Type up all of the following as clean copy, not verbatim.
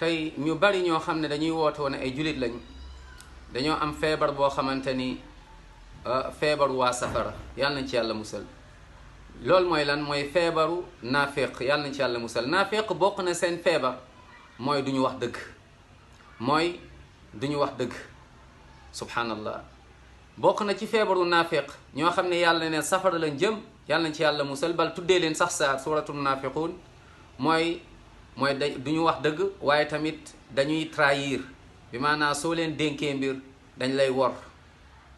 tey ñu bari ñoo xam ne dañuy woote woon ay julit lañ dañoo am feebar boo xamante ni feebaru waa safara yàlla nañ ci yàlla musal. loolu mooy lan mooy feebaru naafeq yàlla nañ ci yàlla musal. naafeq bokk na seen feebar mooy du ñu wax dëgg mooy du ñu wax dëgg subhanallah. bokk na ci feebaru naafeq ñoo xam ne yàlla ne safara lañ jëm yàlla nañ ci yàlla musal bal tuddee leen sax saar suratul munafiqun mooy du ñu wax dëgg waaye tamit dañuy trahir bi maanaam soo leen dénkee mbir dañ lay wor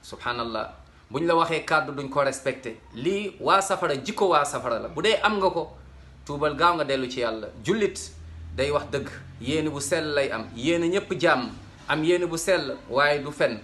subhanallah. buñ la waxee kàddu duñ ko respecté. lii waa safara jikko waa safara la. bu dee am nga ko tuubal gaaw nga dellu ci yàlla. jullit day wax dëgg yéene bu sell lay am yéene ñépp jàmm am yéene bu sell waaye du fen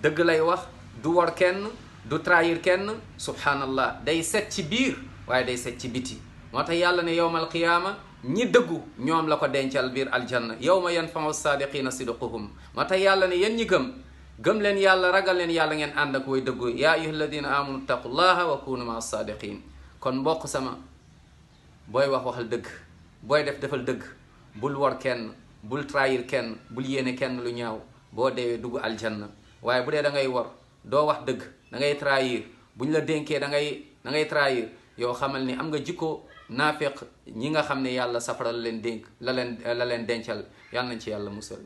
dëgg lay wax du wor kenn du trahir kenn subhanallah. day set ci biir waaye day set ci biti. moo tax yàlla ne yowmal qiyaama ñi dëggu ñoom la ko dencal biir aljanna yawma yanfau saadiqina sidquhum. moo tax yàlla ne yéen ñi gëm leen yàlla ragal leen yàlla ngeen ànd ak way dëggu yaa ayyuha alladina amanu taqullaha wa kunu maa saadiqin. kon mbokk sama booy waxal dëgg booy defal dëgg bul wor kenn bul trahir kenn bul yéene kenn lu ñaaw boo deewee dugg aljanna. waaye bu dee da ngay wor doo wax dëgg da ngay trahir buñ la dénkee da ngay trahir yow xamal ni am nga jikko naafeq ñi nga xam ne yàlla safara la leen dénk la leen dencal yàlla nañ ci yàlla musal.